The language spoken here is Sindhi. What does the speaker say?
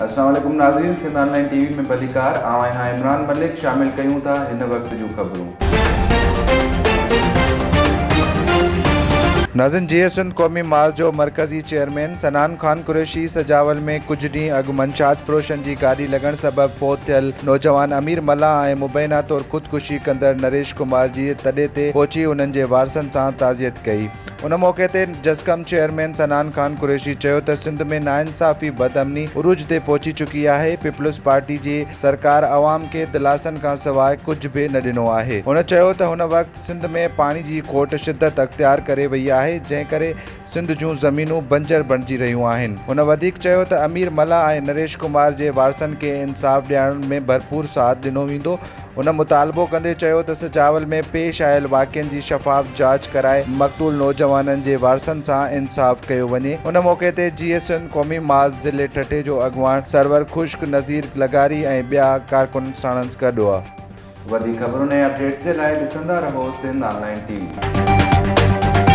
السلام عليڪم ناظرين سنڌ آن لائين ٽي وي ۾ ڀليڪار آئون آهيان عمران ملڪ شامل ڪيون ٿا هن وقت جون خبرون. ناظرين جيئي سنڌ قومي محاذ جو مرڪزي چيئرمين صنعان خان قريشي سجاول ۾ ڪجهه ڏينهن اڳ منشيات فروشن جي گاڏي لڳڻ سبب فوت ٿيل نوجوان امير ملاح ۽ مبينا طور خودڪشي ڪندڙ نريش ڪمار جي تڏي تي پهچي انهن جي وارثن سان تعزيت ڪئي. ان موقعي تي جسقم چيئرمين صنعان خان قريشي چيو ته سنڌ ۾ ناانصافي، بدامني عروج تي پهچي چڪي آهي، پيپلز پارٽي جي سرڪار عوام کي دلاسن کانسواء ڪجهه به نه ڏنو آهي. هن چيو ته هن وقت سنڌ ۾ پاڻي جي کوٽ شدت اختيار ڪري وئي آهي، جنهن ڪري سنڌ جون زمينون بنجر بڻجي رهيون آهن. هن وڌيڪ چيو ته امير ملاح ۽ نريش ڪمار جي وارثن کي انصاف ڏيارڻ ۾ ڀرپور ساٿ ڏنو ويندو. هن مطالبو ڪندي چيو ته سجاول ۾ پيش آيل واقعن جي شفاف جاچ ڪرائي مقتول نوجوانن جي وارثن سان انصاف ڪيو وڃي. ان موقعي تي جي ايس اين قومي محاذ ضلعي ٺٽي جو اڳواڻ سرور خشڪ، نذير لغاري ۽ ٻيا ڪارڪن ساڻس گڏ هئا. وڌيڪ خبرن ۽ اپڊيٽس جي لاء ڏسندا رهو سنڌ آن لائين ٽي وي.